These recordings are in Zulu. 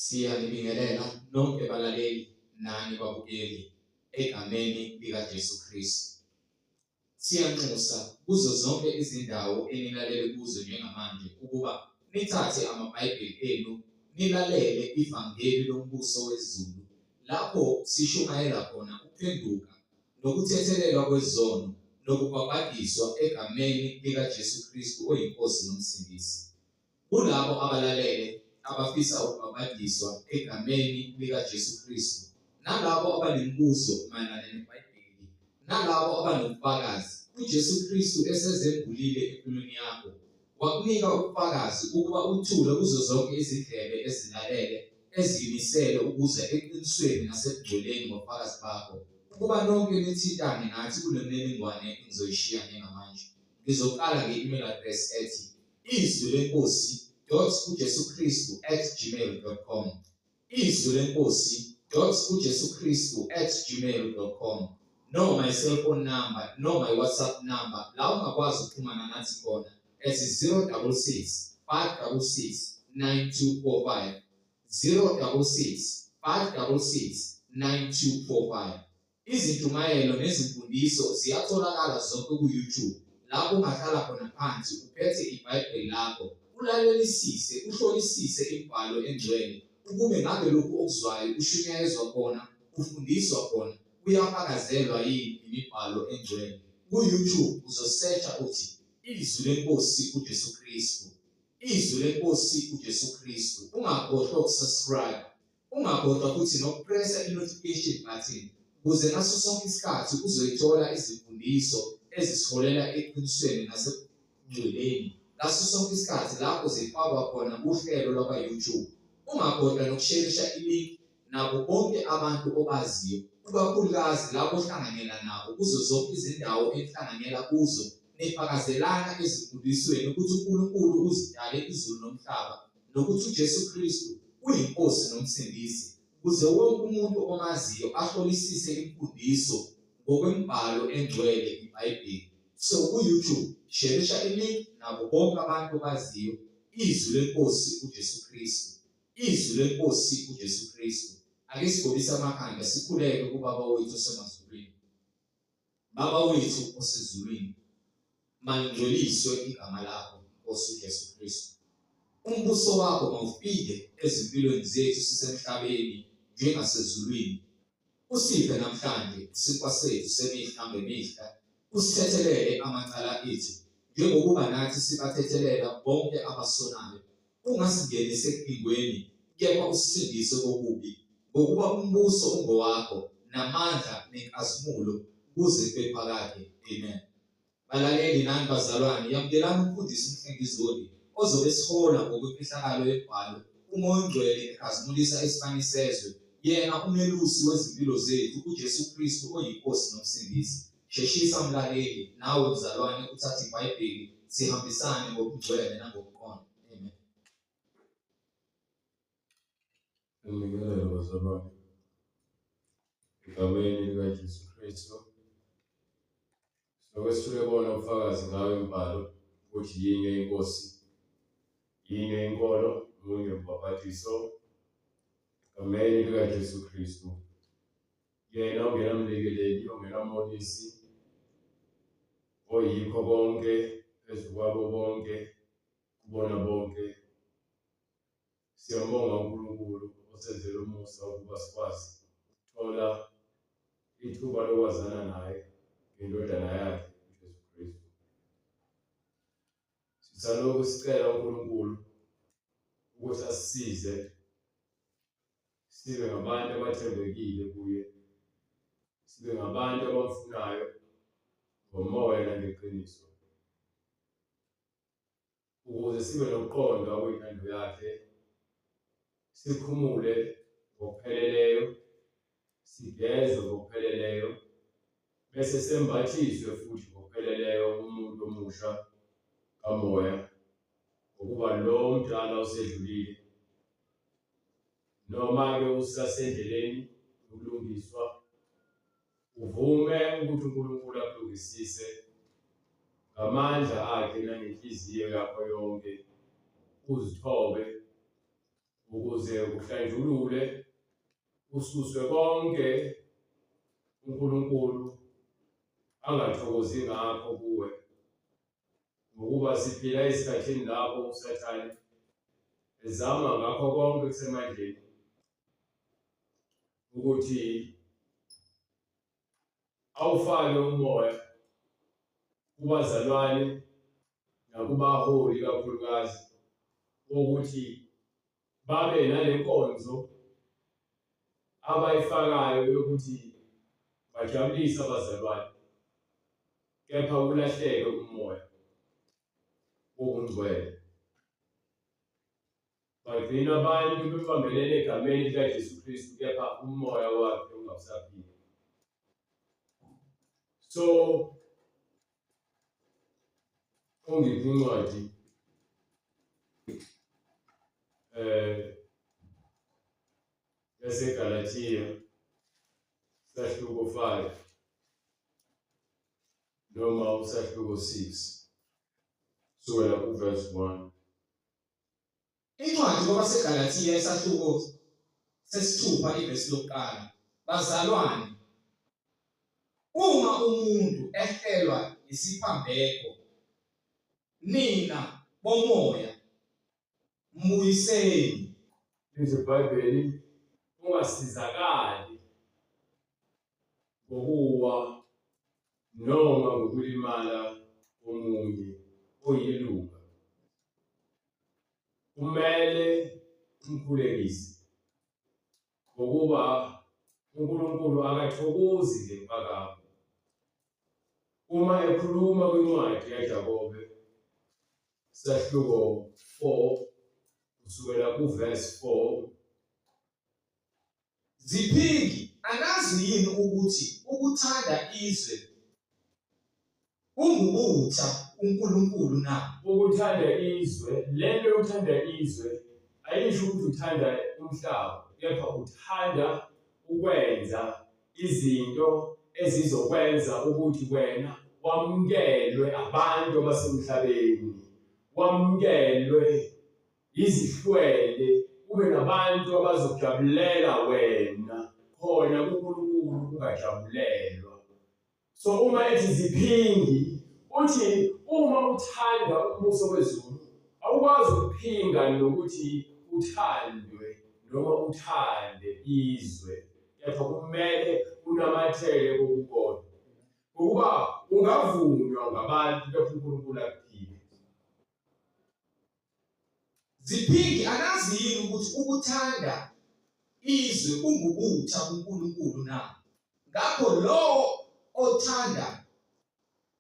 Siyanibingelela nonke balaleli nani babukeli egameni likaJesu Kristu. Siyanxusa kuzo zonke izindawo enilalele kuzo njengamanje ukuba nithathe amaBhayibheli enu nilalele ivangeli lombuso wezulu lapho sishumayela khona ukuphenduka nokuthethelelwa kwezono nokubhabhadiswa egameni likaJesu Kristu oyiNkosi noMsindisi. Kulabo abalalele abafisa ukubhabhadiswa egameni likaJesu Kristu, nalabo abanemibuzo mayelana neBhayibheli, nalabo abanobufakazi, uJesu Kristu esezembulile empilweni yakho, wakunika ubufakazi ukuba uthule kuzo zonke izindlebe ezilalele eziyimisele ukuza eqinisweni nasebungcweleni ngobufakazi bakho, ukuba nonke nithintane nathi kule mniningwane engizoyishiya njengamanje. Ngizoqala nge-email address ethi izwi lenkosi dot uJesu Kristu at gmail dot com izwi lenkosi dot uJesu Kristu at gmail dot com noma i-cellphone number noma i-WhatsApp number la ungakwazi ukuxhumana nathi khona ethi 066 566 9245 066 566 9245. Izintshumayelo nezimfundiso ziyatholakala zonke ku-YouTube lapho ungahlala khona phansi uphethe iBhayibheli lakho ulalelisise uhlolisise imibhalo engcwele ukube ngabe lokhu okuzwayo kushunyayezwa khona kufundiswa khona kuyafakazelwa yini imibhalo engcwele. Ku-YouTube uzosearcha uthi Izwi leNkosi uJesu Kristu. Izwi leNkosi uJesu Kristu. Ungakhohlwa ukusubscribe. Ungakhohlwa futhi nokupressa i-notification button ukuze ngaso sonke isikhathi uzoyithola izimfundiso ezisiholela eqinisweni nasebungcweleni ngaso sonke isikhathi lapho zifakwa khona kuhlelo lwakwa-YouTube. Ungakhohlwa nokusherisha i-link nabo bonke abantu obaziyo, ikakhulukazi labo ohlanganyela nabo kuzo zonke izindawo enihlanganyela kuzo nifakazelana ezimfundisweni ukuthi uNkulunkulu uzidale izulu nomhlaba nokuthi uJesu Kristu uyiNkosi noMsindisi, ukuze wonke umuntu omaziyo ahlolisise imfundiso ngokwemibhalo engcwele iBhayibheli. So ku-YouTube sherisha i-link nabo bonke abantu obaziyo izwi leNkosi uJesu Kristu. Izwi leNkosi uJesu Kristu. Ake sigobise amakhanda sikhuleke kuBaba wethu osemazulwini. Baba wethu osezulwini, malingcweliswe igama lakho, Nkosi uJesu Kristu. Umbuso wakho mawufike ezimpilweni zethu sisemhlabeni njengasezulwini. Usiphe namhlanje isinkwa sethu semihla ngemihla, usithethelele amacala ethu njengokuba nathi sibathethelela bonke abasonayo. Ungasingenisi ekulingweni, kepha usisindise kokubi, ngokuba umbuso ungowakho, namandla, nenkazimulo, kuze kube phakade. Amen. Balaleli nani bazalwane, yamukelani umfundisi uMhlengi Zondi ozobe esihola ngokwemfihlakalo yembhalo, uMoya oNgcwele ekhazimulisa isibani sezwe, yena umelusi wezimpilo zethu, uJesu Kristu oyiNkosi noMsindisi. Sheshisa mlaleli, nawe mzalwane uthathe iBhayibheli sihambisane ngobungcwele nangokuqonda. Amen. Ngibingelele bazalwane egameni likaJesu Kristu. Sokwesule bona ubufakazi ngayo imibhalo ukuthi yinye inkosi, yinye inkolo, munye umbhabhadiso egameni likaJesu Kristu. Yena ongenamlekeleli, ongenamonisi, oyikho konke phezu kwabo bonke, kubona bonke. Siyambonga uNkulunkulu osenzele umusa ukuba sikwazi ukuthola ithuba lokwazana naye ngeNdodana yakhe uJesu Kristu. Sisalokhu sicela uNkulunkulu ukuthi asisize sibe ngabantu abathembekile kuye, sibe ngabantu abamfunayo ngomoya nangeqiniso. Ukuze sibe nokuqonda okuyintando yakhe, sikhumule ngokupheleleyo, sigezwe ngokupheleleyo, bese sembathiswe futhi ngokupheleleyo umuntu omusha kamoya, ngokuba lo omdala usedlulile, noma-ke usasendleleni yokulungiswa. Uvume ukuthi uNkulunkulu akulungisise ngamandla akhe nangenhliziyo yakho yonke, uzithobe Ukuze uhlanjulule ususwe konke uNkulunkulu angathokozi ngakho kuwe ngokuba siphila esikhathini lapho uSathane ezama ngakho konke kusemandleni ukuthi awufake umoya kubazalwane nakubaholi kakhulukazi wokuthi babe nale nkonzo abayifakayo yokuthi bajabulise abazalwane kepha kulahleke umoya wobungcwele. Bagcina abantu bebambelele egameni likaJesu Kristu kepha umoya wakhe ungabusaphili. So ungiphi incwadi eh yaseGalathiya sahluko 5 noma usahluko 6 sukela kuverse 1. Incwadi kwabaseGalathiya isahluko sesithupha ivesi lokuqala. Bazalwane, uma umuntu ehlelwa yisiphambeko, nina bomoya mbuyiseni. Lithi iBhayibheli ungasizakali ngokuwa noma ngokulimala komunye oyilunga. Kumele umkhulekise ngokuba uNkulunkulu akathokozi ngempakamo. Uma ekhuluma kwincwadi kaJakobe sahluko 4 kusukela kuverse 4. Ziphingi, anazi yini ukuthi ukuthanda izwe kungubutha kuNkulunkulu na? Ukuthanda izwe, lento yokuthanda izwe ayisho ukuthi uthanda umhlaba, kepha uthanda ukwenza izinto ezizokwenza ukuthi wena wamukelwe abantu abasemhlabeni, wamukelwe izihlwele, kube nabantu abazokujabulela wena khona kuNkulunkulu kungajabulelwa. So uma ethi ziphingi, uthi uma uthanda umbuso wezulu awukwazi ukuphinga nokuthi uthandwe noma uthande izwe, kepha kumele unamathele kokukodwa. Ngokuba ungavunywa ngabantu kepha uNkulunkulu akuphike. Ziphingi, anazi yini ukuthi ukuthanda izwe kungubutha kuNkulunkulu na? Ngakho lowo othanda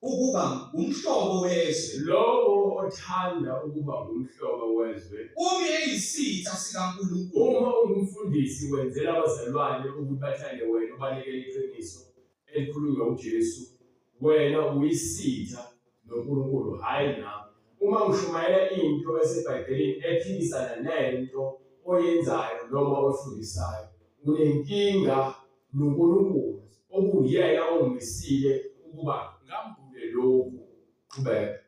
ukuba ngumhlobo wezwe, Lowo othanda ukuba ngumhlobo wezwe, umi eyisitha sikaNkulunkulu. Uma ungumfundisi wenzela abazalwane ukuthi bathande wena ubalekele iqiniso elikhulunywa uJesu, wena uyisitha noNkulunkulu hhayi nami. Uma ngishumayela into eseBhayibhelini ephikisana nento oyenzayo noma oyifundisayo, unenkinga noNkulunkulu okuwuyena ongimisile ukuba ngambule lokhu. Qhubeka.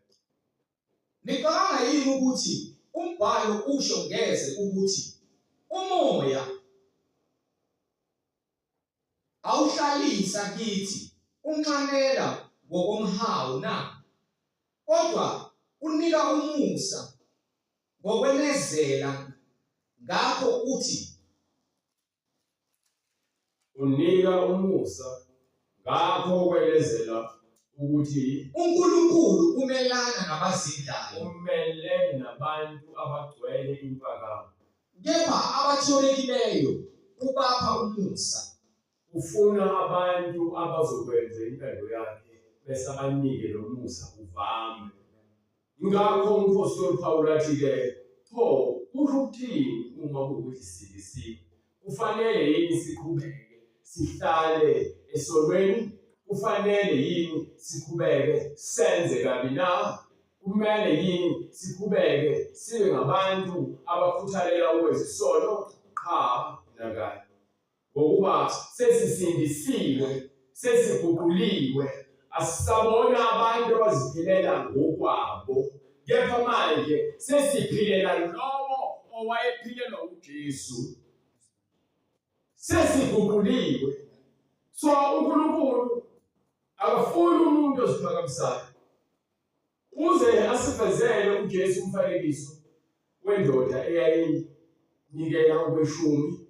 Nicabanga yini ukuthi umbhalo usho ngeze ukuthi umoya Awuhlalisa kithi unxanela ngokomhawu na? Kodwa unika umusa ngokwenezela ngakho uthi. Unika umusa ngakho kwenezela ukuthi. UNkulunkulu umelana nabazidlayo. Umelene nabantu abagcwele impakamo. Kepha abathobekileyo ubapha umusa. Ufuna abantu abazokwenza intando yakhe bese abanike lo musa uvame. Ingakho umphostoli uPawulu athi-ke, pho kusho ukuthini uma kuwukuthi sisindisiwe? Kufanele yini siqhubeke sihlale esonweni? Kufanele yini siqhubeke senze kabi na? Kumele yini siqhubeke sibe ngabantu abakhuthalela ukwenza isono? Qha, nakanye. Ngokuba sesisindisiwe, sesiguquliwe, asisabona abantu abaziphilela ngokwabo, kepha manje sesiphilela lowo owayephilelwa uJesu. Sesiguquliwe. So uNkulunkulu akafuni umuntu oziphakamisayo. Uze asivezele uJesu umfanekiso wendoda eyayinikela okweshumi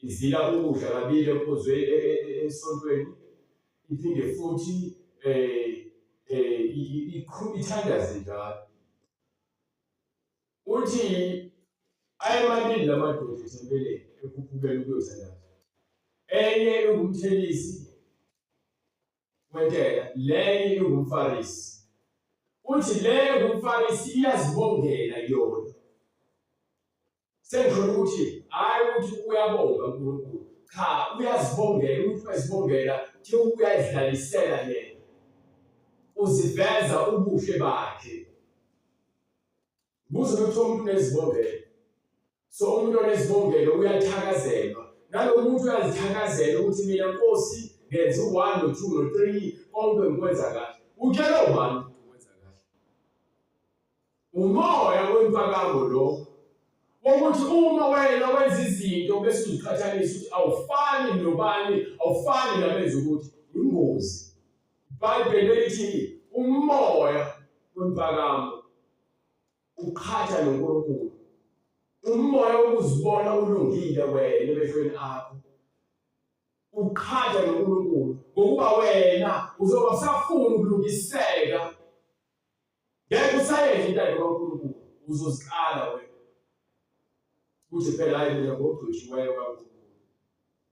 izila ukudla kabili enkonzweni e, e, e, esontweni iphinde futhi eh eh ithandaze njalo. Uthi ayemabili la madoda ethempelini ekhuphukela ukuyothandaza. Enye ingumthelisi wentela, lenye ingumFarisi. Uthi le ngumFarisi iyazibongela yona. Sengisho ukuthi hayi ukuthi uyabonga uNkulunkulu. Cha, uyazibongela, umuntu uyazibongela, thi uyazidlalisela yena. Uziveza ubuhle bakhe. Kuze kuthiwa umuntu unezibongelo. So umuntu onezibongelo uyathakazelwa. Nalo muntu uyazithakazela ukuthi mina Nkosi ngenza u-1 no-2 no-3 konke ngikwenza kahle. Utshela ubani ukuthi ukwenza kahle? Umoya wempakamo lo wokuthi uma wena wenza izinto bese uziqhathanisa ukuthi awufani nobani, awufani nabenza ukuthi ingozi. IBhayibheli lithi umoya wempakamo uqhatha noNkulunkulu. Umoya wokuzibona ulungile wena emehlweni akho uqhatha noNkulunkulu ngokuba wena uzoba usafuna ukulungiseka ngeke usayenza intando kaNkulunkulu uzoziqala wena kuthi phela hayi mina ngogcotshiweyo kaNkulunkulu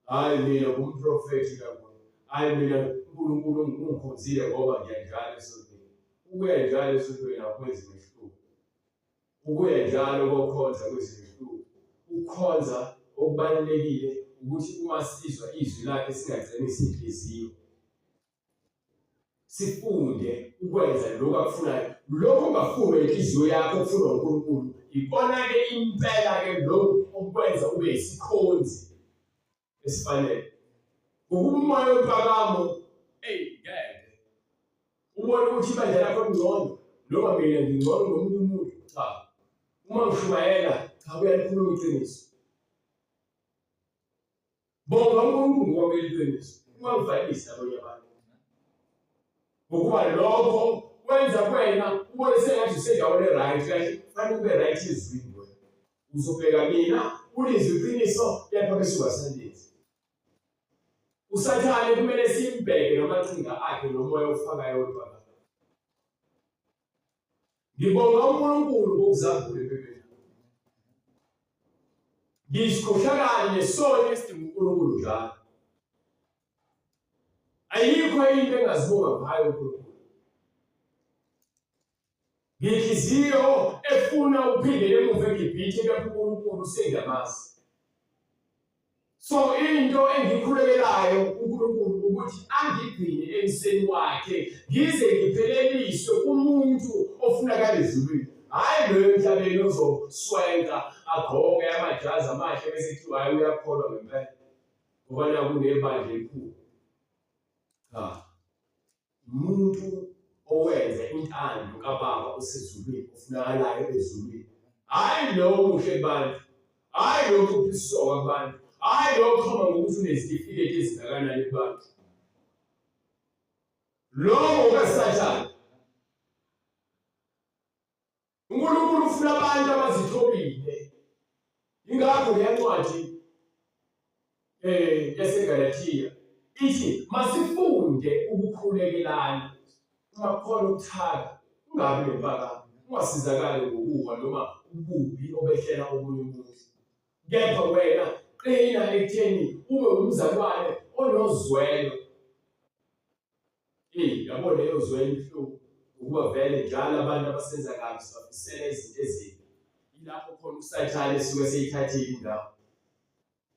hayi mina ngumprofethi kaNkulunkulu hayi mina uNkulunkulu ungikhonzile ngoba ngiyanjalo esontweni ukuya njalo esontweni akwenzi mehluko ukuya njalo kokhonza kwenzi mehluko ukukhonza okubalulekile ukuthi uma sizwa izwi lakhe singagcinisi inhliziyo sifunde ukwenza lokhu akufunayo lokhu ongafunwa inhliziyo yakho okufunwa uNkulunkulu ikona-ke impela-ke lokhu okwenza ube isikhonzi esifanele ngokuba umoya wempakamo eyi ngeke ubone ukuthi ibandla lakho lingcono noma mina ngingcono nomunye umuntu cha uma ngishumayela cha kuyalikhuluma iqiniso Bonga uNkulunkulu ngokwamukela iqiniso, ungakuvalisi abanye abantu. Ngokuba lokho kwenza kuwena ubone sengathi usendaweni e-right kanti kufanele ube right ezwini wena. Uzobheka mina ulizwe iqiniso kepha bese ungasalenzi. USathane kumele simbheke namaqhinga akhe nomoya ofakayo wempakamo. Ngibonga uNkulunkulu ngokuzambula empilweni yami. Ngiyisikhohlakali nesoni esidinga uNkulunkulu njalo. Ayikho into engazibonga ngayo uNkulunkulu. Nginhliziyo efuna ukuphindela emuva eGibhithe kepha uNkulunkulu sengiyamazi. So into engikhulekelayo uNkulunkulu ukuthi angigcine emseni wakhe ngize ngipheleliswe kumuntu ofunakala ezulwini. Hhayi loyo emhlabeni ozoswenka agqoke amajazi amahle bese kuthiwa hhayi uyakholwa ngempela ngoba naku unebandla elikhulu. Cha. Umuntu owenza intando kaBaba osezulwini ofunakalayo ezulwini. Hhayi lowo omuhle kubantu, hhayi lowo ophisisoka kubantu, hhayi lowo oqhoma ngokuthi unezitifiketi ezingakanani kubantu. Lowo kaSathane. uNkulunkulu ufuna abantu abazithobile. Ingakho le ncwadi eh yaseGalathiya ithi masifunde ukukhulekelana uma kukhona ukuthaka ungabi nempakamo ungasizakali ngokuwa noma ububi obehlela omunye umuntu kepha wena qina ekutheni ube umzalwane onozwelo. Eyi yabo leyo zwe ibuhlungu ukuba vele njalo abantu abasenza kabi sibafisela izinto ezimbi. Yilapho khona uSathane esuke eseyithathile indawo.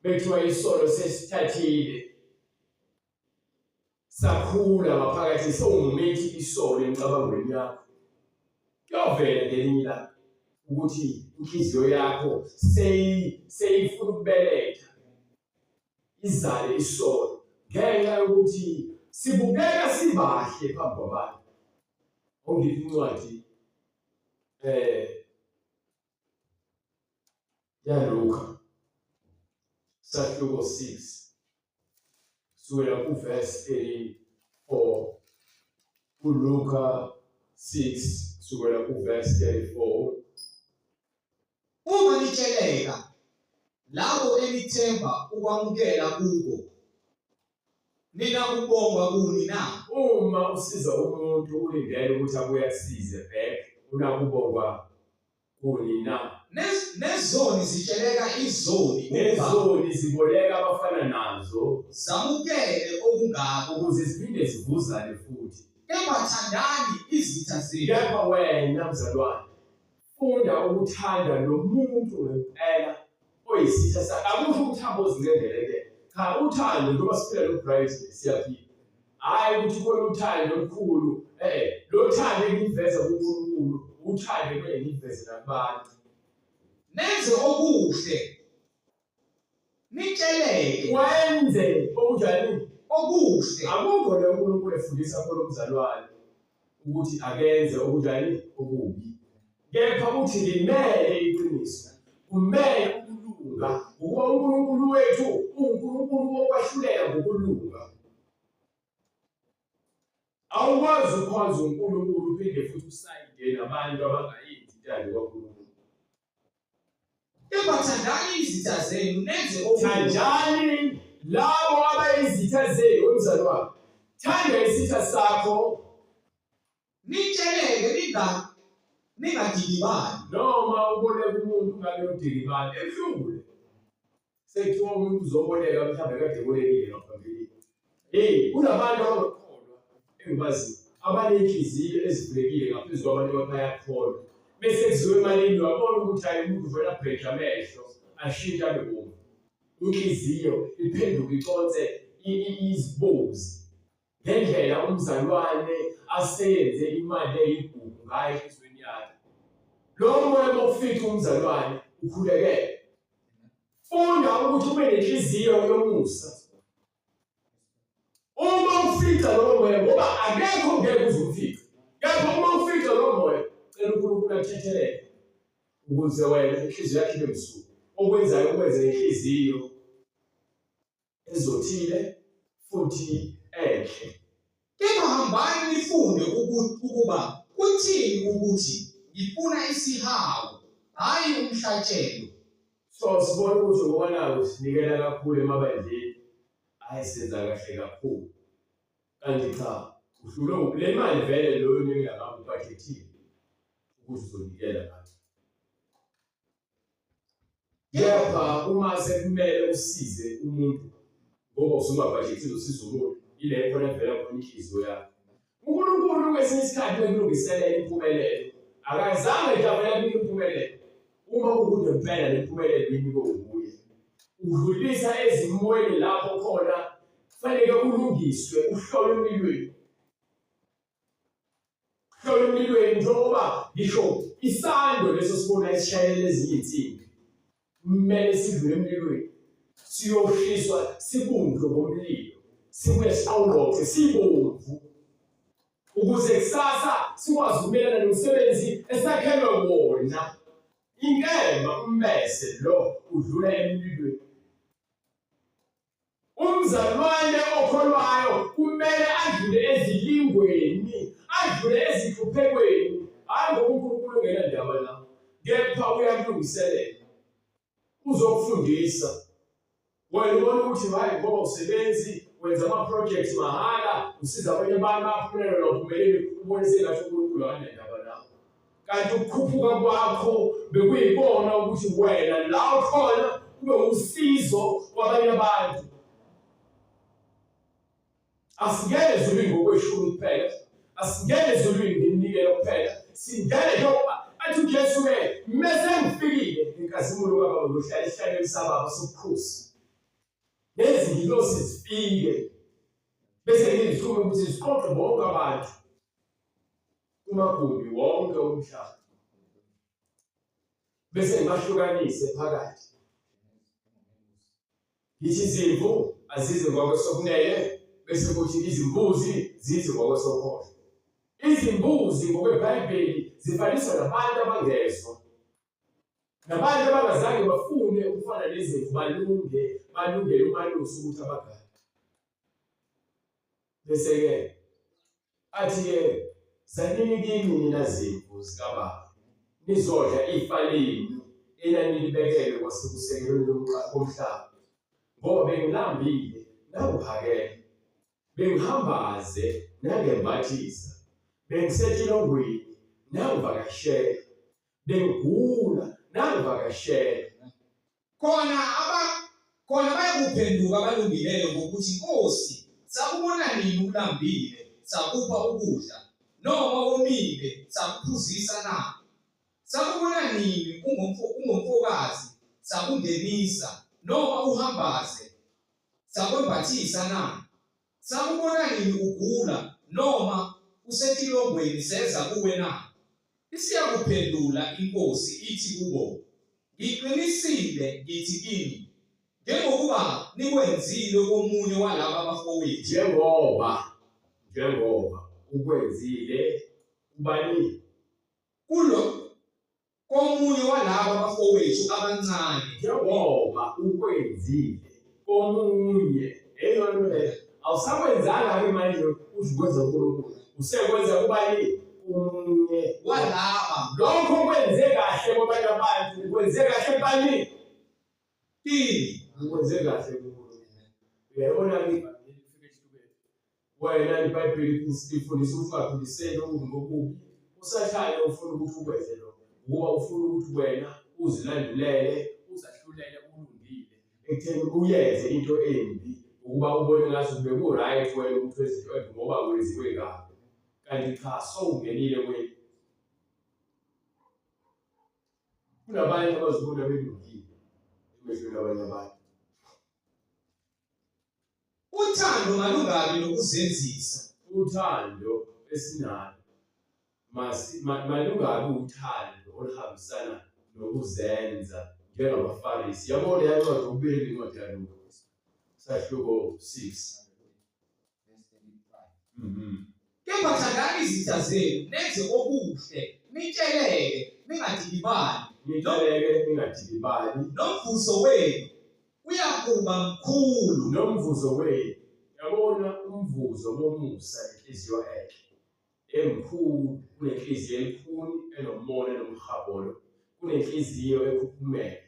Bekuthiwa isono sesithathile sakhula ngaphakathi sewumumethi isono emicabangweni yakho. Kuyovela ngelinye ilanga ukuthi inhliziyo yakho seyifuna ukubeletha izale isono ngenxa yokuthi sibukeka sibahle phambi kwabantu. Ongiphi incwadi eh yaLuka sahluko 6 sukela kuverse 34. ULuka 6 sukela kuverse 34. Uma nitsheleka labo enithemba ukwamukela kubo, ninakubongwa kuni na? Uma usiza umuntu ulindele ukuthi abuye akusize back, unakubongwa kuni na? Nezoni zitsheleka izoni ukuba Nezoni ziboleka abafana nazo zamukele okungako, ukuze ziphinde zivuzane futhi. Kepha thandani izitha zenu. Kepha wena mzalwane, funda ukuthanda lo muntu ngempela oyisitha sakhe. Akusho ukuthi hamba uzincengeleke. Cha, uthando njengoba siphila lo bright siyaphila. Hhayi ukuthi khona uthando olukhulu, lo thando engiliveza kuNkulunkulu, uthando kumele ngiliveze nakubantu. Nenze okuhle, nitsheleke. Wenze okunjani? Okuhle. Akukho la uNkulunkulu efundisa khona umzalwane ukuthi akenze okunjani okubi. Kepha uthi limele iqiniso, kumele ukulunga, ngokuba uNkulunkulu wethu uwuNkulunkulu wokwahlulela ngokulunga. Awukwazi ukukhonza uNkulunkulu uphinde futhi usayinde nabantu abangayenzi intando kaNkulunkulu. Kepha thandani izitha zenu, nenze okuhle. Thandani labo abayizitha zenu, mzalwane. Thanda isitha sakho. Nitsheleke ningadikibali. Noma uboleka umuntu ungabe udikibali, ebuhlungu le. Sekuthiwa umuntu uzoboleka mhlawumbe kade ebolekile ngaphambilini. Hey, kunabantu abangakholwa engibaziyo abanenhliziyo ezivulekile ngaphezu kwabantu abathi bayakholwa. Bese kuziwe emalini uyabona ukuthi hayi umuntu uvela abheje amehlo ashintshe abe bomvu. Inhliziyo iphenduke iconse izibozi ngendlela umzalwane aseyenze imali eyigugu ngayo enhliziyweni yakhe. Lo moya bokufica umzalwane ukhulekele. Funda ukuthi ube nenhliziyo yomusa. Uma ufica lowo moya, ngoba akekho ngeke uze umfice. Kepha uma ufica lowo moya, cela uNkulunkulu akuthethelele ukuze wena inhliziyo yakho ibe msulwa. Okwenzayo ukwenze ngenhliziyo ezothile futhi enhle. Kepha hambani nifunde ukuba kuthini ukuthi ngifuna isihawu, hhayi umhlatshelo. So sibona ukuthi ngoba naku sinikela kakhulu emabandleni, hhayi senza kahle kakhulu. Kanti cha, uhlulwe le mali vele loyo onikela ngayo ubhajethile ukuthi uzonikela ngayo. Kepha uma sekumele usize umuntu ngoba usungabhajethile usiza umuntu, ile khona evela khona inhliziyo yakho. uNkulunkulu kwesinye isikhathi bekulungiselela impumelelo, akazange nje avele akunike impumelelo. Uma kukude impela le mpumelelo inikwe nguye, udlulisa ezimweni lapho khona kufanele ulungiswe, uhlolwe emlilweni. Hlola emlilweni njengoba ngisho isando leso sibona esishayela ezinye insimbi kumele sidlule emlilweni siyoshiswa sibunjwe ngomlilo sibuye siqongqothe sibomvu ukuze kusasa sikwazi ukumelana nomsebenzi esakhelwe wona. Inkemba ummese lo udlula emlilweni. Umzalwane okholwayo kumele adlule ezilingweni, adlule ezinhluphekweni, hhayi ngoba uNkulunkulu engenandaba nawe, kepha uyakulungiselela, uzokufundisa. Wena ubona ukuthi hhayi ngoba usebenzi wenza ama-project mahhala, usiza abanye abantu baphumelela nophumeleli, ubone sengathi uNkulunkulu akanandaba nawe. Kanti ukukhuphuka kwakho bekuyikona ukuthi wena la ukhona ube usizo kwabanye abantu. Asingene ezulwini ngokweshumi kuphela, asingene ezulwini ngeminikelo kuphela, singene njengoba athi uJesu-ke, mese ngifikile ngenkazimulo kaBaba ngiyohlala esihlalweni saBaba sobukhosi. Nezingilosi zifike bese ngizithume ukuthi ziqoqe bonke abantu kumagumbi wonke omhlaba bese ngibahlukanise phakathi ngithi izimvu azize ngokwesokunene bese kuthi izimbuzi zize ngokwesokhohlo. Izimbuzi ngokweBhayibheli zifaniswa nabantu abangezwa. Nabantu abangazange bafune ukufana nezimvu balunge, balungele umalusi ukuthi abagade. Bese-ke athi-ke zanini kimi nina zimvu zikababa, nizodla ifa lenu enanilibekelwe kwasekusekelweni komhlaba. Ngoba bengilambile nangiphakela, bengihambaze nangembathisa, bengisetilongweni nangivakashela, bengigula nangivakashela. Khona aba khona bayakuphenduka abalungileyo ngokuthi, Nkosi, sakubona nini ulambile, sakupha ukudla, noma womile, sakuphuzisa na? Sakubona nini ungumfokazi, sakungenisa, noma uhambaze, sakwembathisa na? Sakubona nini ugula, noma usetilongweni, seza kuwe na? Isiyakuphendula iNkosi ithi kubo, Ngiqinisile ngithi kini, njengokuba nikwenzile komunye walaba bafowethu. Njengoba ukwenzile kubani? Kulo komunye walaba bafowethu abancane. Njengoba ukwenzile komunye. Eyona nto leyo. Awusakwenzanga-ke manje uze ukwenza uNkulunkulu. Usekwenza kubani? Komunye. Walaba. Lokho kwenze kahle kwabanye abantu, ukwenze kahle kubani? Kini. Ukwenze kahle kuNkulunkulu. Uyayibona-ke ivangeli lifike ehlukene. Wena iBhayibheli lifundisa ukuthi ungaphindiseli okubi ngokubi. USathane ufuna ukuthi ukwenze lokho ngoba ufuna ukuthi wena uzilandulele, uzahlulele ulungile ekutheni uyenze into embi ukuba ubone ngathi beku-right wena ukuthi wenze into embi ngoba wenziwe kabi. Kanti cha sowungenile kweli. Kunabanye abazibona belungile emehlweni abanye abantu. Uthando malungabi nokuzenzisa. Uthando esinalo malungabi uthando oluhambisana nokuzenza njengabaFarisi. Yabo leya ncwadi okubili incwadi yaLuka sahluko 6. Kepha thandani izitha zenu, nenze okuhle, nitsheleke, ningadikibali. Nitsheleke, ningadikibali. Nomvuzo wenu uyakuba mkhulu. Nomvuzo wenu. Yabona umvuzo womusa nenhliziyo enhle emkhulu kunenhliziyo elikhuni enomona enomhabolo kunenhliziyo ekhukhumele.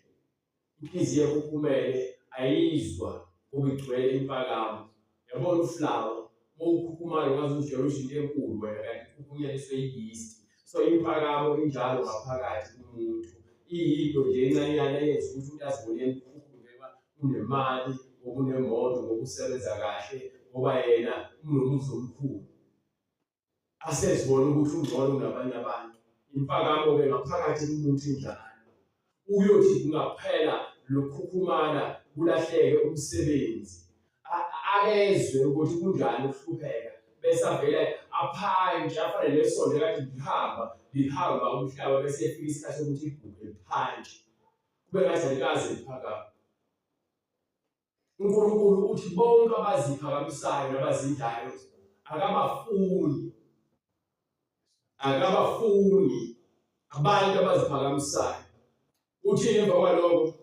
Inhliziyo ekhukhumele ayizwa ngoba igcwele impakamo. Yabona uflawa uma ukhukhumala ungaze uzitshele ukuthi into enkulu wena kanti ikhukhunyaliswe i-yeast. So impakamo injalo ngaphakathi kumuntu. Iyinto nje encanyana eyenza ukuthi umuntu azibone emkhulu njengoba unemali, ngoba unemoto, ngoba usebenza kahle, ngoba yena unomuzi omkhulu. Asezibona ukuthi ungcono kunabanye abantu. Impakamo-ke ngaphakathi kumuntu injalo. Uyothi kungaphela lokukhukhumala kulahleke umsebenzi. Akezwe ukuthi kunjani ukuhlupheka bese avele aphantshi afane nesonto ekade lihamba lihamba umhlaba bese efika isikhathi sokuthi iguge liphantshi kube ngathi alikaze liphakame. UNkulunkulu uthi bonke abaziphakamisayo nabazidlayo akabafuni, akabafuni abantu abaziphakamisayo. Uthini emva kwaloko?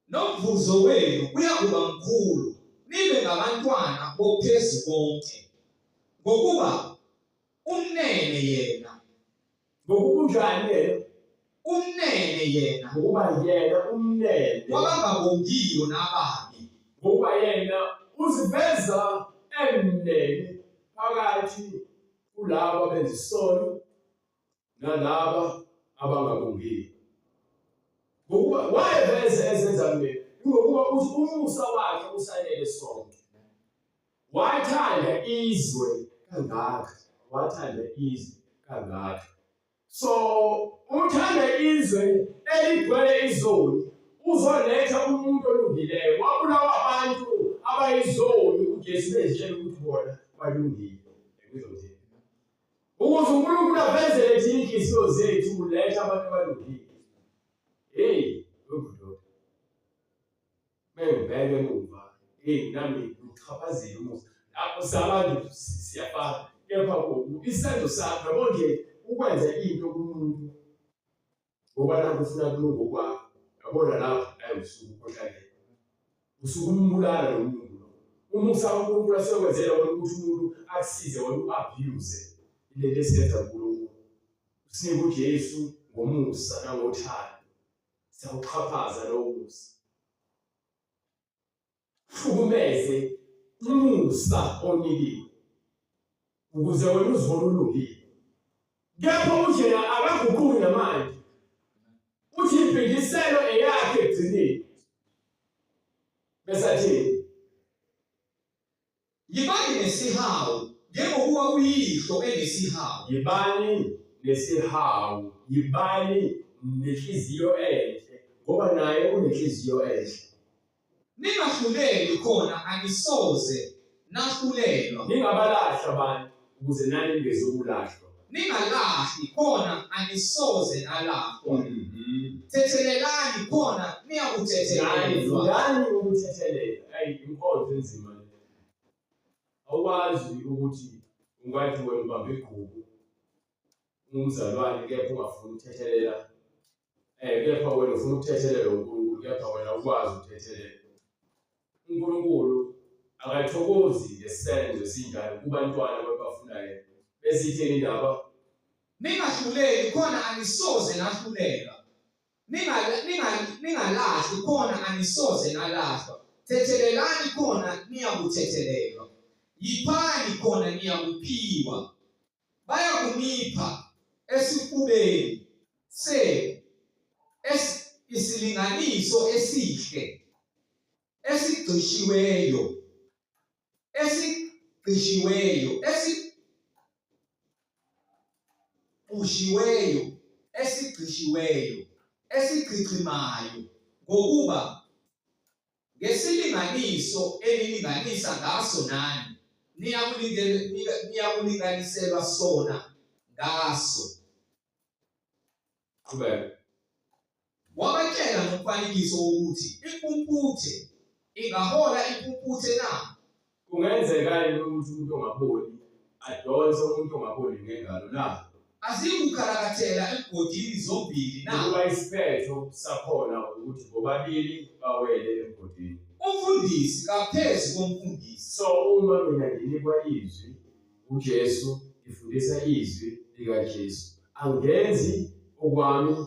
Nomvuzo wenu uyakuba mkhulu, nibe ngabantwana boPhezukonke, ngokuba Umnene yena. Ngokuba unjani yena? Umnene yena. Ngokuba yena umnene. Kwabangabongiyo nababi. Ngokuba yena uziveza emnene phakathi kulabo abenza isono nalaba abangabongiyo. Ngokuba wayeveze ezenza mnene, ngokuba uthi umusa wakhe usanele sonke. Wathanda izwe kangaka, wathanda izwe kangaka. So uthanda izwe eligcwele izoni, uzoletha umuntu olungileyo. Wabulawa abantu abayizoni uJesu bezitshela ukuthi bona balungile. Ngizwa Ukuze uNkulunkulu avezele thina inhliziyo zethu uletha abantu abalungile. Hey, ndoda. Mengibheke emuva, hey nami ngichaphazile umusa. Lapho sabantu siyafana. Kepha isenzo sakho yabo nje ukwenza into kumuntu. Ngoba nakho ufuna kulunga okwakho. Yabona lapho ayi usuke ukhohlakele. Usuke umbulala lo muntu lo. Umusa kaNkulunkulu asekwenzela wona ukuthi umuntu akusize wena u-abuse lento esiyenza kuNkulunkulu. Usinike uJesu ngomusa nangothando. Siyawuxhaphaza lowo musa. Hlukumeze umusa onikiwe ukuze wena uzibone ulungile. Kepha uJena akaguquki namanje. Uthi impindiselo eyakhe ekugcineni. Bese athini? Yibani nesihawu njengokuba uyihlo enesihawu. Yibani nesihawu, yibani nenhliziyo enhle, ngoba naye unenhliziyo enhle. Ningahluleli khona anisoze nahlulelwa. Ningabalahli abantu ukuze nani ningezukulahlwa. Ningalahli khona anisoze nalahlwa. Thethelelani khona niyakuthethelelwa. Fundani ukuthethelela. Ayi inkonzo enzima le. Awukwazi ukuthi ungathi wena ubamba igubu umzalwane kepha ungafuni ukuthethelela kepha wena ufuna ukuthethelela uNkulunkulu kepha wena ukwazi ukuthethelela. UNkulunkulu akathokozi ngesenzo esinjalo kubantwana abantu bafuna yena. Bese itheni indaba? Ningahluleli khona anisoze nahlulelwa. Ningalahli khona anisoze nalahlwa. Thethelelani khona niyakuthethelelwa. Yiphani khona niyakuphiwa. Bayakunipha esifubeni senu isilinganiso esihle esigqishiweyo esigqishiweyo esipushiweyo esigqishiweyo esichichimayo ngokuba ngesilinganiso enilinganisa ngaso nani niyakulinganiselwa sona ngaso. Qhubeka. Wabatshela ngomfanekiso wokuthi impumputhe ingahola impumputhe na? Kungenzeka yini ukuthi umuntu ongaboni adonse umuntu ongaboni ngengalo na? Aziyikukhalakathela emgodini zombili na? Ukuba isiphetho sakhona ukuthi bobabili bawele emgodini. Umfundisi kaphezu komfundisi. So uma mina nginikwa izwi uJesu, ngifundisa izwi likaJesu. Angenzi okwami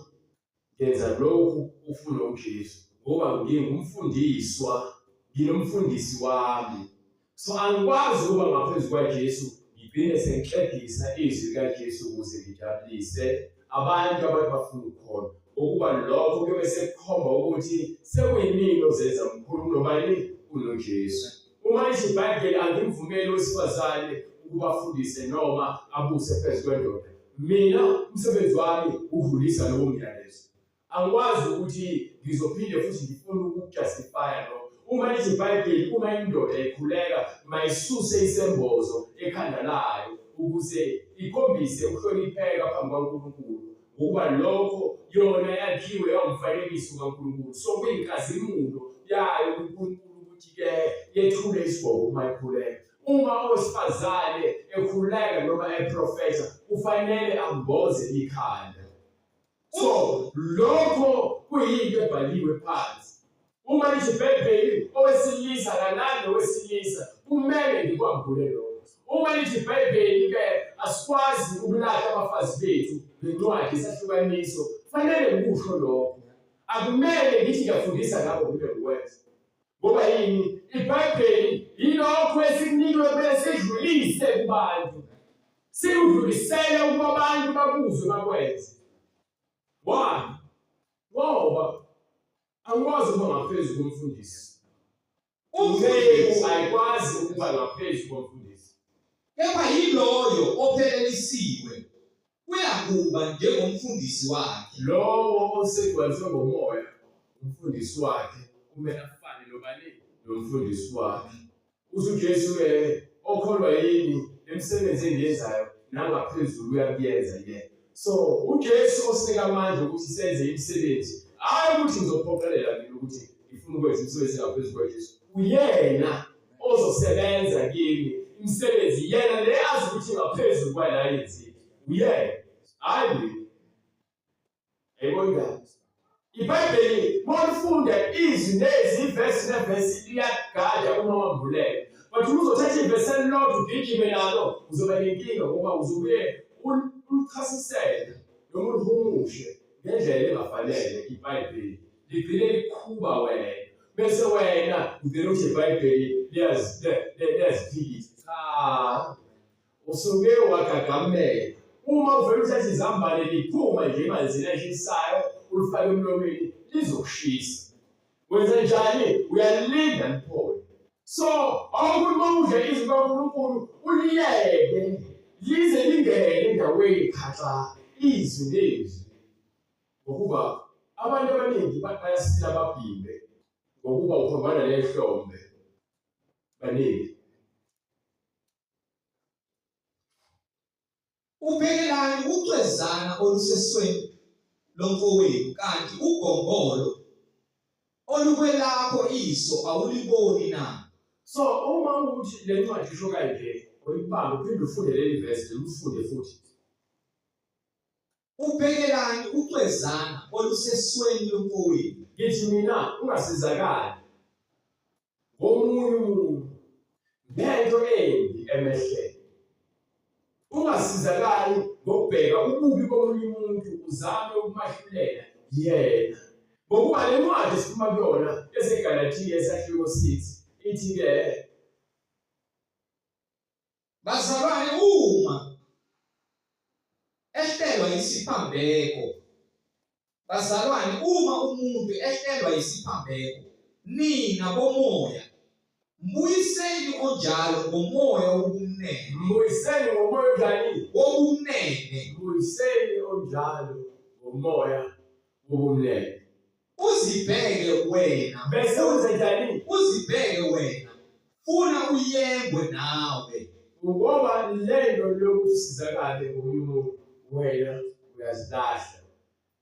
ngenza lokhu ufuna uJesu ngoba ngingumfundiswa, nginomfundisi wami. So angikwazi ukuba ngaphezu kwaJesu ngigcine sengixegisa izwi likaJesu ukuze ngijabulise abantu abantu bafuna ukukholwa. Ngokuba lokho kuyobe sekukhomba ukuthi sekuyimina ozenza mkhulu kunobani kunoJesu. Uma lisho iBhayibheli angimvumeli owesifazane ukuba afundise noma abuse phezu kwendoda. Mina umsebenzi wami ukudlulisa lowo myalezo. Angikwazi ukuthi ngizophinde futhi ngifune ukujustifya lokho. Uma lithi iBhayibheli uma indoda ikhuleka mayisuse isembozo ekhanda layo ukuze ikhombise ukuhlonipheka phambi kwaNkulunkulu ngokuba lokho yona yakhiwe yawumfanekiso kaNkulunkulu. So kuyinkazimulo yayo kuNkulunkulu ukuthi-ke yethule isigqoko uma ikhuleka. Uma owesifazane ekhuleka noma eprofetha kufanele amboze ikhanda. So lokho kuyinto ebhaliwe phansi. Uma lithi iBhayibheli owesilisa kalali nowesilisa kumele ngikwambule lokho. Uma lithi iBhayibheli-ke asikwazi ukulahla abafazi bethu ngencwadi isahlukaniso, kufanele ngikusho lokho. Akumele ngithi ngiyafundisa ngakho ngibe ngikwenza. Ngoba yini? IBhayibheli yilokho esikunikwe kumele sidlulise kubantu. Sikudlulisele ukuba abantu bakuzwe bakwenze. Why? Ngoba angikwazi ukuba ngaphezu komfundisi. Inceku ayikwazi ukuba ngaphezu komfundisi. Kepha yiloyo ophelelisiwe uyakuba njengomfundisi wakhe. Lowo osegcwaliswe ngomoya, umfundisi wakhe kumele afane nobani? Nomfundisi wakhe. Uthi uJesu-ke okholwa yimi lemisebenzi engiyenzayo nangaphezulu uyakuyenza yena. So uJesu osinika amandla ukuthi senze imisebenzi, hhayi ukuthi ngizophoqelela mina ukuthi ngifuna ukwenza imisebenzi engaphezu kwaJesu. Uyena ozosebenza kimi imisebenzi yena le azi ukuthi ngaphezulu kwala yenzile. Uyena, hhayi mina. Yayibona indaba. IBhayibheli uma ulifunda izwi nezwi ivesi nevesi liyagada uma wambuleka. But uma uzothatha ivesi elilodwa ugijime nalo uzoba nenkinga ngoba uzobuye ulichasisele noma ulihumushe ngendlela engafanele iBhayibheli. Ligcine likhuba wena. Bese wena ugcine uthi iBhayibheli liyaziphikisa. Cha. Usuke wagagamela. Uma uvele uthatha izambane liphuma nje emanzini ashisayo ulifake emlomeni lizokushisa. Wenza njani? Uyalinda liphole. So, awukuthi uma udla izwi kaNkulunkulu uliyeke lize lingene endaweni khaxa izwi nezwi. Ngokuba abantu abaningi bayasila babhimbe ngokuba uphambana nehlombe baningi. Ubhekelani ucwezana olusesweni lomfowenu kanti ugongolo olukwelakho iso awuliboni na? So uma ukuthi le ncwadi isho kanje, uyibambe uphinde ufunde leli verse, ulifunde futhi. Ubhekelani ucwezana olusesweni lomfowenu? Ngithi mina ungasizakali ngomunye umuntu ngento embi emehlele. Ungasizakali ngokubheka ububi bomunye umuntu uzame ukumahlulela yena. Ngokuba le ncwadi esiphuma kuyona eseGalathiya esahluko 6 ithi-ke Bazalwane, uma ehlelwa yisiphambeko, bazalwane, uma umuntu ehlelwa yisiphambeko, nina bomoya mbuyiseni onjalo ngomoya wobumnene. Mbuyiseni ngomoya onjani? Wobumnene. Mbuyiseni onjalo ngomoya wobumnene. Uzibheke wena. Bese wenzenjani? Uzibheke wena. Funa uyengwe nawe. Ngoba lento lokuthi usizakale ngomunye umuntu wena uyazilahla.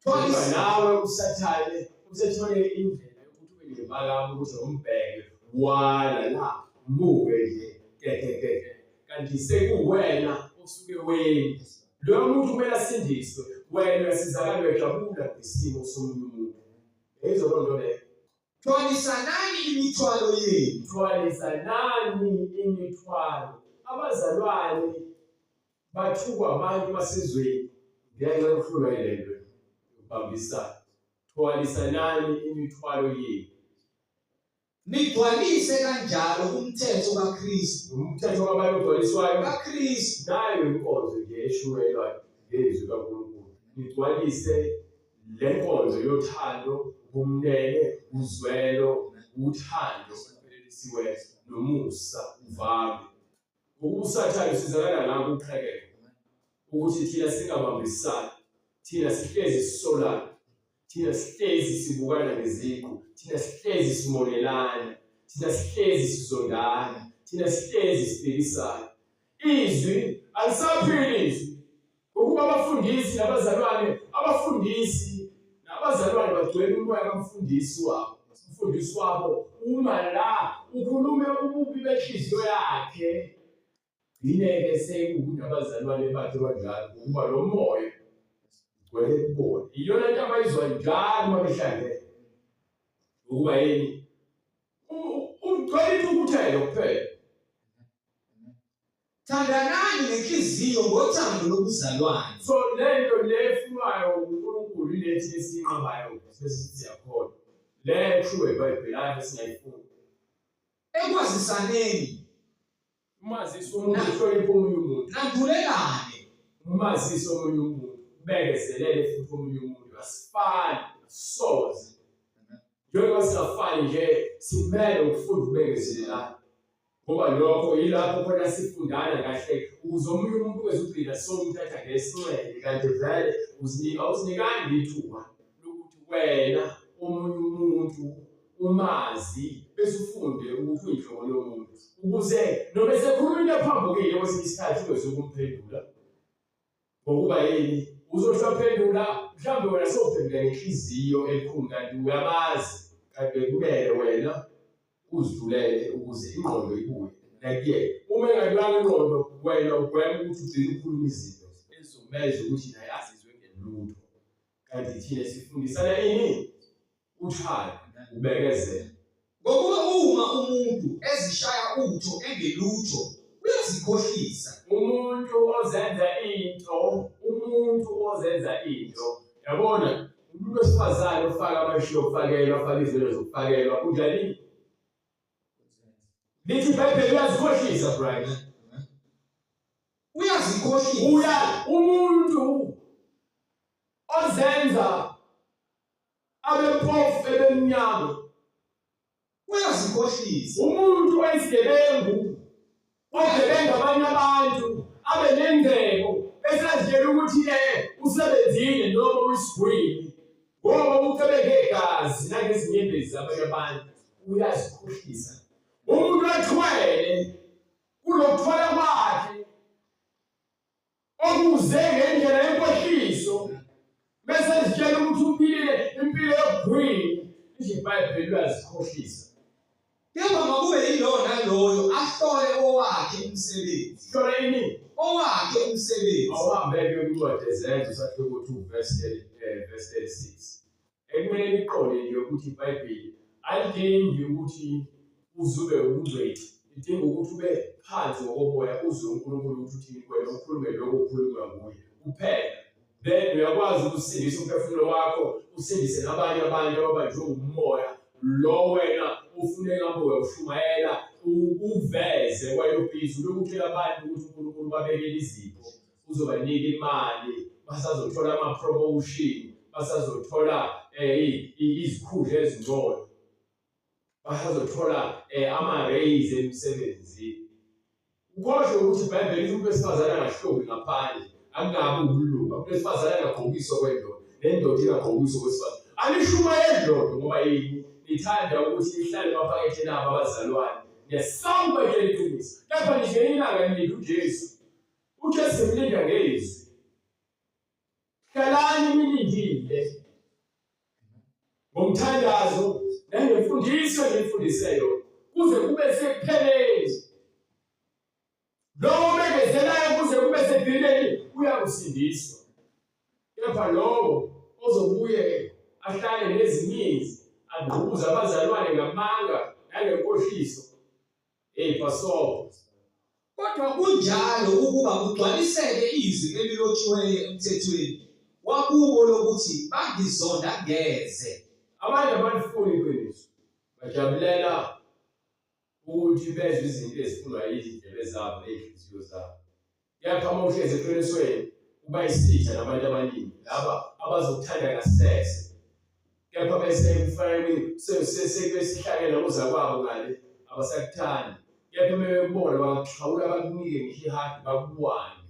Ngoba nawe uSathane usethole indlela yokuthi ube nempakamo ukuthi umbheke wala la mbuke nje kekekeke kanti sekuwena osuke wena loyo muntu kumele asindiswe wena uyasizakala uyajabula ngesimo somunye umuntu yizo loo nto leyo. Thwalisanani imithwalo yenu. Thwalisanani imithwalo. Abazalwane bathukwa abantu basezweni ngenxa yokuhlulwa yile nto yokubambisana. Thwalisanani imithwalo yenu. Nigcwalise kanjalo umthetho kaKristu. Umthetho kabani ogcwaliswayo? KaKristu. Nayo inkonzo nje eshunyayelwa ngezwi kaNkulunkulu. Nigcwalise le nkonzo yothando, ubumnene, uzwelo, uthando oluphelelisiwe nomusa uvame. Ngokuba uSathane usizakala ngakho uqhekeko ukuthi thina singabambisani, thina sihlezi sisolana, thina sihlezi sibukana ngeziqu, thina sihlezi simonelana, thina sihlezi sizondana, thina sihlezi siphikisana. Izwi alisaphili izwi. Ngokuba abafundisi nabazalwane, abafundisi nabazalwane bagcwele umoya kamfundisi wabo. Umfundisi wabo uma la ukhulume ububi benhliziyo yakhe, gcine-ke sekukunabazalwane bakhe banjalo, ngokuba lo moya ugcwele kubona. Iyona nto abayizwa njalo uma behlangene. Ngokuba yini? Ugcwele intukuthelo kuphela. Thandanani ngenhliziyo ngothando lobuzalwane. So lento le efunwayo uNkulunkulu ilethi esiyinqabayo bese sithi siyakholwa. Le true eBhayibheli hayi singayifuni. Ekwazisaneni. Umazisi umuntu uhlonipha omunye umuntu. Nandulelane. Umazisi omunye umuntu, ubekezelele futhi omunye umuntu. Asifani, soze. Njengoba singafani nje simele ukufunda ukubekezelelana. Ngoba lokho yilapho khona sifundana kahle ukuze omunye umuntu wezugcina somthatha ngesinxele kanti vele uzinika awuzinikanga ithuba lokuthi wena omunye umuntu umazi bese ufunde ukuthi uyinhlobo yomuntu ukuze noma esekhuluma into ephambukile kwesinye isikhathi ungezukumphendula. Ngokuba yini? Uzothi waphendula mhlawumbe wena sewuphendula ngenhliziyo elikhulu kanti uyamazi kanti bekumele wena uzidlulele ukuze ingqondo ibuye nakuyena. Uma engayibanga ingqondo wena ugwema ukuthi ugcine ukhuluma izinto ezizomenza ukuthi naye azizwe ngelutho. Kanti thina sifundisana ini? Uthando, ubekezela. Ngokuba uma umuntu ezishaya utho engelutho, uyazikhohlisa. Umuntu ozenza into, umuntu ozenza into. Yabona, umuntu wesifazane ofaka amashiya okufakelwa, afake izinto zokufakelwa, unjani? Lithi iBhayibheli uyazikhohlisa, Brian. Uyazikhohlisa. Uya umuntu ozenza abempofu ebemnyama uyazikhohlisa. Umuntu oyisigebengu ogebenga abanye abantu abe nengcebo bese azitshela ukuthi usebenzile noma uyisigwili ngoba ucebe ngegazi nangezinyembezi zabanye abantu uyazikhohlisa. Umuntu othwele kulokuthwala kwakhe okuze ngendlela yenkohliso bese ezitshela ukuthi uphilile impilo yobugwini nje iBhayibheli uyazikhohlisa. Kepha makube yilowo naloyo ahlole owakhe umsebenzi. Hlola ini? Owakhe umsebenzi. Awuhambe-ke kwincwadi yeZenzo isahluko 2 verse 36. Ekumele niqonde nje ukuthi iBhayibheli alidingi ukuthi uze ube umngcweti, lidinga ukuthi ube phansi ngokomoya uzwe uNkulunkulu ukuthi uthini kuwena, ukhulume lokho okukhulunywa nguye kuphela. Then uyakwazi ukusindisa umphefumulo wakho, usindise nabanye abantu ababanjwe umoya lo wena ufune ngabe uyawushumayela uveze wena ubhizi ulokhu utshela abantu ukuthi uNkulunkulu ubabekele izipho uzobanika imali basazothola ama-promotion basazothola izikhundla ezingcono basazothola ama-raise emsebenzini. Ukhohlwe ukuthi iBhayibheli lithi umuntu wesifazane angahlobi ngaphandle, akungabi ukulunga. Umuntu wesifazane angagqokiswa kwendoda, nendoda ingagqokiswa kwesifazane. Anishumayeli loo nto ngoba yini? Nithanda ukuthi nihlale emaphaketheni abo abazalwane. Niyasaba ukubatshela iqiniso. Kepha ngisho ngelinye ilanga nilinde uJesu. UJesu simlinda ngezwi. Hlalani nilindile ngomthandazo nangemfundiso enifundise yona kuze kube sekupheleni. Lowo obekezelayo kuze kube sekugcineni uyakusindiswa. Kepha lowo ozobuye ahlale nezininzi agqubuze abazalwane ngamanga nangenkohliso, hey pastor. Kodwa kunjalo ukuba kugcwaliseke izwi elilotshiweyo emthethweni wakubo lokuthi bangizonda ngeze. Abantu abalifuni iqiniso, bajabulela ukuthi bezwe izinto ezifunwa yizindlebe zabo nezinhliziyo zabo. Kepha uma uhlezi eqinisweni uba isitha nabantu abaningi laba abazokuthanda ngasese. Kepha bese kufanele sesihlangene nozakwabo ngale abasakuthandi. Kepha uma bekubona bangakuxhawula bakunike ngisho ihagi bakuwange.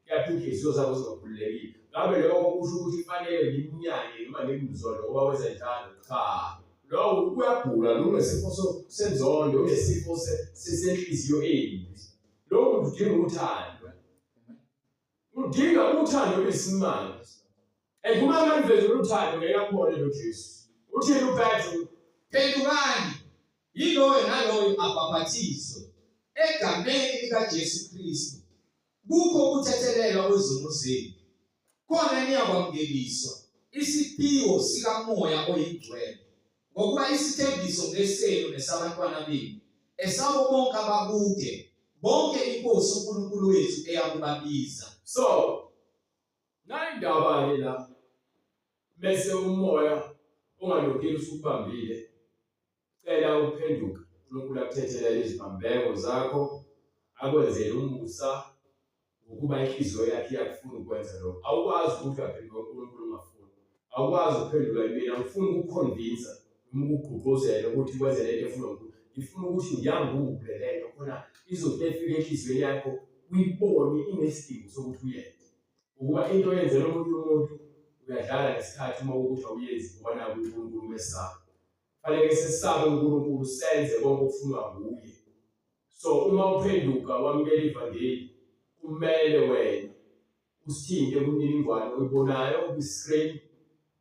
Kepha iy'nhliziyo zabo zingakhululekile. Ngabe lokho kusho ukuthi kufanele ngimnyanye noma ngimzonde ngoba wenza njalo? Cha. Lowo uyagula, lo unesifo senzondo, unesifo senhliziyo embi. Lowo muntu udinga uthando. Udinga uthando oluyisimanga. And uma ngalivezi uthando ngeke akubone lo Jesu. Uthini uPetru? Phendukani, yiloyo naloyo abhaphathizwe egameni likaJesu Kristu kukho ukuthethelelwa kwezono zenu, khona niyakwamukeliswa isiphiwo sikaMoya oyiNgcwele. Ngokuba isithembiso ngesenu nesabantwana benu, esabo bonke abakude, bonke iNkosi uNkulunkulu wethu eyakubabiza. So, nayi indaba-ke la, mese umoya ongalungile usukubambile, cela ukuphenduka, uNkulunkulu akuthethelele iziphambeko zakho, akwenzele umusa, ngokuba inhliziyo yakhe iyakufuna ukwenza lokho. Awukwazi ukuthi uyaphenduka uNkulunkulu ungafuni. Awukwazi ukuphendula mina ngifuna ukukukhonvinsa noma ukugqugquzela ukuthi wenze lento efunwa uNkulunkulu. Ngifuna ukuthi ngiyambule lento khona izothi efika enhliziyweni yakho uyibone inesidingo sokuthi uyenze. Ukuba into oyenzela omunye umuntu uyadlala ngesikhathi uma ukuthi awuyenzi ngoba naku uNkulunkulu umesaba. Kufanele sesabe uNkulunkulu senze konke okufunwa nguye. So uma uphenduka wamukela ivangeli kumele wena usithinte kumininingwane oyibonayo kwi-screen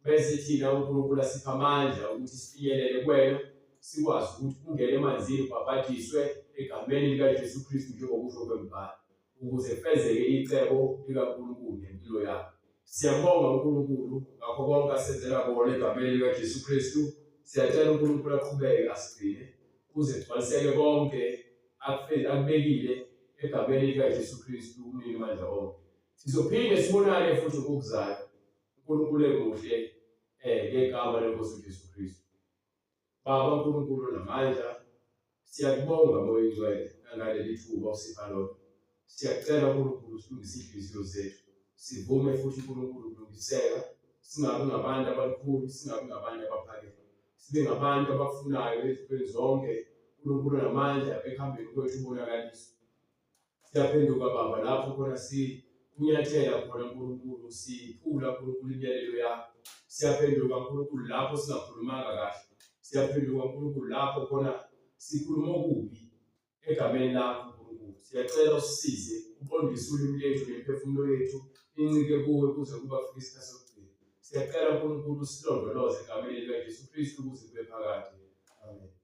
bese thina uNkulunkulu asipha amandla ukuthi sifinyelele kuwena sikwazi ukuthi ungene emanzini ubhabhadiswe egameni likaJesu Kristu njengokusho kwemibhalo ukuze kufezeke icebo likaNkulunkulu ngempilo yakho. Siyambonga uNkulunkulu ngakho konke asenzela kona egameni likaJesu Kristu. Siyacela uNkulunkulu aqhubeke asigcine kuze kugcwaliseke konke akubekile egameni likaJesu Kristu umninimandla onke. Sizophinde sibonane futhi ngokuzayo. uNkulunkulu emuhle ngegama lenkosi uJesu Kristu. Baba uNkulunkulu onamandla, siyakubonga Moya Oyingcwele nangaleli thuba osipha lona. Siyacela uNkulunkulu usilungise iy'nhliziyo zethu, sivume futhi uNkulunkulu ukulungiseka, singabi ngabantu abalukhuni, singabi ngabantu abaphakeme, sibe ngabantu abakufunayo ezintweni zonke. uNkulunkulu onamandla, ekuhambeni kwethu ubonakaliswe. Siyaphenduka Baba lapho khona sikunyathela khona Nkulunkulu, siphula Nkulunkulu imiyalelo yakho. Siyaphenduka Nkulunkulu lapho singakhulumanga kahle. Siyaphenduka Nkulunkulu lapho khona sikhuluma okubi egameni lakho Nkulunkulu. Siyacela usisize uqondise ulimi lethu nemiphefumulo yethu incike kuwe kuze kuba kufike isikhathi sokugcina. Siyacela Nkulunkulu usilondoloze egameni likaJesu Kristu kuze kube phakade. Amen.